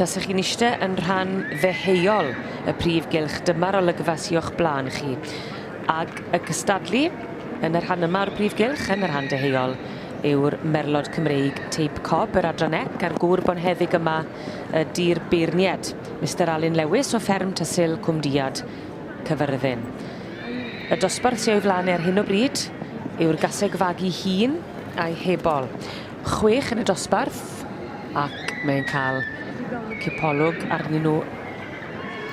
Tasech chi'n ishte yn rhan ddeheuol y prif gylch, dyma'r olygfa sy o'ch blaen chi. Ag y cystadlu yn y rhan yma o'r prif gylch, yn y rhan deheuol, yw'r Merlod Cymreig Teip Cob, yr adran ec, a'r gŵr bonheddig yma ydy'r beirnied, Mister Alun Lewis o fferm Tysil, Cwmduad, Cyfyrddin. Y dosbarth sy o'i flaen e ar hyn o bryd yw'r gaseg fagu hŷn a'i hebol. Chwech yn y dosbarth ac mae'n cael cipolwg arnyn nhw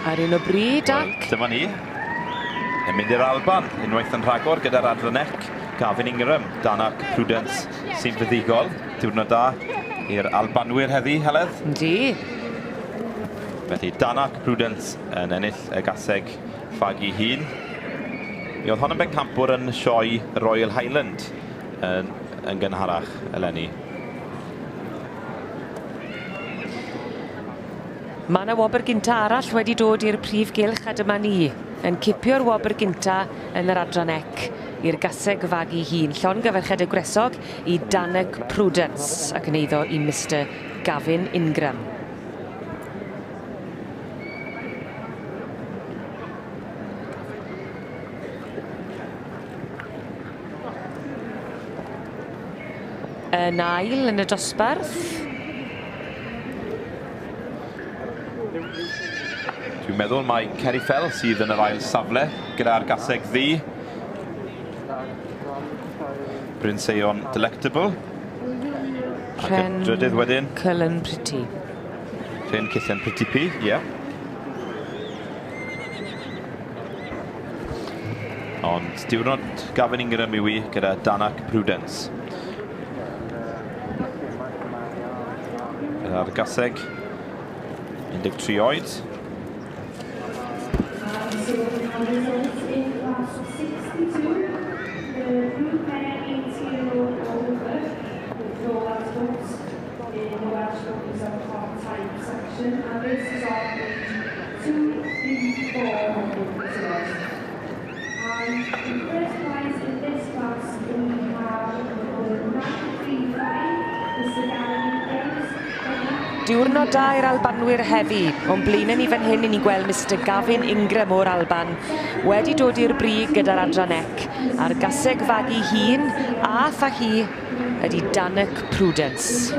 ar hyn o bryd ac... Wel, dyma ni. Yn mynd i'r Alban unwaith yn rhagor gyda'r adran ec, Gavin Ingram, Danak Prudence sy'n fuddugol. Diwrnod da i'r Albanwyr heddi, Heledd. Yndi. Felly Danak Prudence yn ennill y gaseg fagu hun. Mi oedd hon yn bencampwr yn sioe Royal Highland yn, yn gynharach eleni. Mae yna wobr gynta arall wedi dod i'r prif gylch a dyma ni yn cipio'r wobr gynta yn yr adran ec i'r gaseg fagu hun. Llongyfarchiadau gwresog i Danek Prudence ac yn eiddo i Mister Gavin Ingram. Yn ail yn y dosbarth. Dwi'n meddwl mai Kerry Fell sydd yn yr ail safle gyda'r gaseg ddu. Bryn Seion Delectable. Ac yn drydydd wedyn. Cullen Pretty. Rhen Cullen Pretty P, ie. Yeah. Ond diwrnod Gavin Ingram yw i gyda Danak Prudence. Gyda'r gaseg 13 oed. Diwrnod da i'r Albanwyr heddi. O'n blaenau ni fan hyn, i ni'n gweld Mister Gavin Ingram o'r Alban wedi dod i'r brig gyda'r adran ec a'r gaseg fagu hun a tha hi ydy Danek Prudence.